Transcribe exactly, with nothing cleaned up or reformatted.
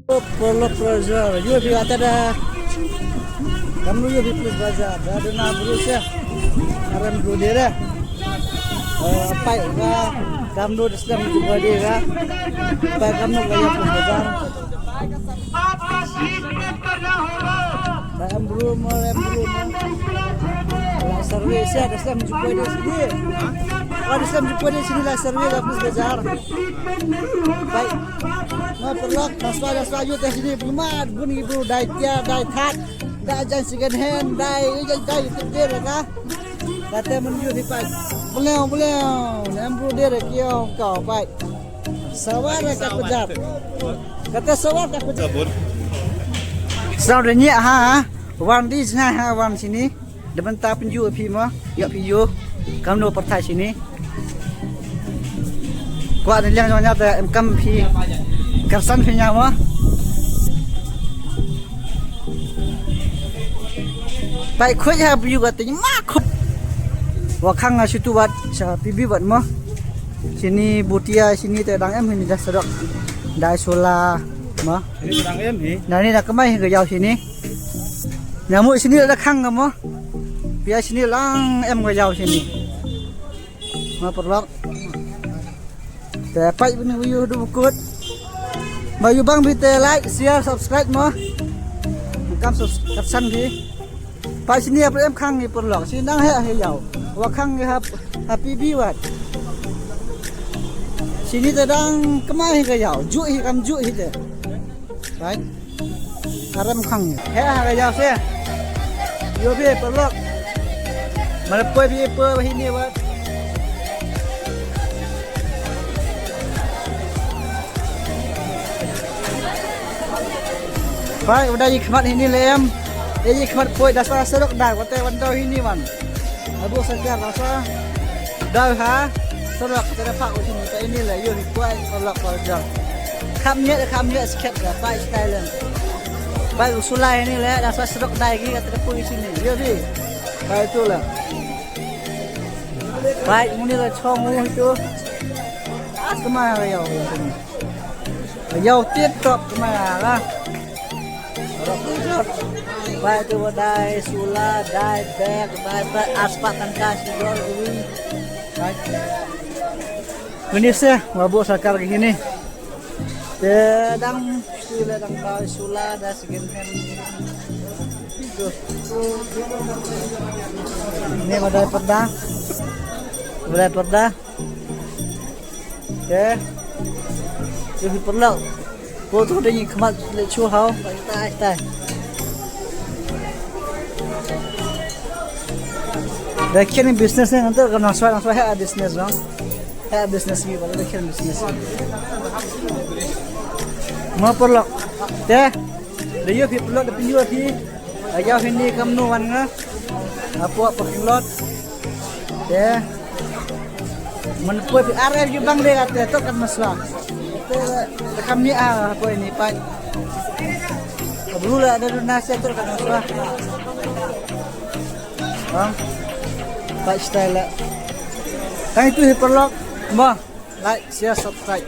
Paralok parajor, ïa phi ata da. Kamno ïa phi police bazar, da duna bru se. Aram bru dera. Eh, pai ka, kamno da slem ju pai dera. Pai kamno ka ïa police bazar. Da em bru mo, em bru mo. La survey se, da slem ju pai dera sini. Oh, da slem ju pai dera sini la survey la police bazar. Pai. Mo paralok, da swa, da swa, ïa te sini, bun ma, bun ki bru, dai tiar, dai that, dai jaiñ second hand, dai, dai, dai, dai, dai, dai, ka. Kata men ïa phi pai. Beliau, beliau, em bru dera ki ong ka pai. Sawar ka pajar. Kata sawar ka pajar. Sabun. Sawar da ñiah ha, ha. Wan di jngai ha, wan sini. Da bynta pynjur phi mo, ïa phi ïoh. Kamno pyrthei sini. Kwah da liang jong ñiah te em kam phi. Kyrsan phi ñiah mo. Pai khuid ha phi ïoh ka te ma khuid. Wa khang nga shutu wat sha P B wat mo. Sini butia sini te dang em hi ni da surok. Dai solar mo. Ini dang em hi. Na ni na kemai hi ka ïaw sini. Nyamuk sini la da khang ka mo. Pia sini lang em ka ïaw sini. Ma paralok. Te pai bini wi ïoh du kut. Ma ïoh bang bi te like, share, subscribe mo. Kam subscribe san bi. Pai sini ap em khang ni paralok. Sini nang he he ïaw. Wa khang ni hap happy bi wat. Sini te dang kemai hi ka ïaw. Ju hi kam ju hi te. Pai. Aram khang. He ha ka ïaw se. Ïoh phi paralok. Mana poi phi poi hi ni wat. Pai, uda ïa khmat hi ni le em. Ïa khmat poi da sa surok da, wat te wan dau hi ni wan. Abu sagar da sa. Dau ha. Surok te da phak u sini te ini le ïoh hi poi surok poi jang. Kham ñiah, kham ñiah skhet da pai style em. Pai u sulai ini le da sa surok dai ki kata poi sini. Ïoh hi. Pai tu le. Pai muni le chong u tu. As kemai ha ïaw. Ïaw tip top kemai ha la. Bai tu dai sula, dai bek, dai bek aspat tangka sidol ui. Bai. Ini se, mabuk sakar ke sini. Te dang sila dang dai sula, dai second hand. Ini madai purda. Madai purda. Te. Ïoh hi paralok. Ko tu dei ngi khmat le chu hau. Tai tai. Da kini business ni ngantuk ka nang swai nang swai ha business no. Ha business ni ba da kini business. Ma paralok. Te. Da ïoh hi paralok da pynjur hi. Ïa hi ni kamnu wan nga. Apo parking lot. Te. Man poi phi ar ar ju bang de kata tu kan masla. Te kam ni a poi ni pai. Abru la da duna se tu kan masla. Bang. Pai style la. Kan itu hi paralok. Mo. Like, share, subscribe.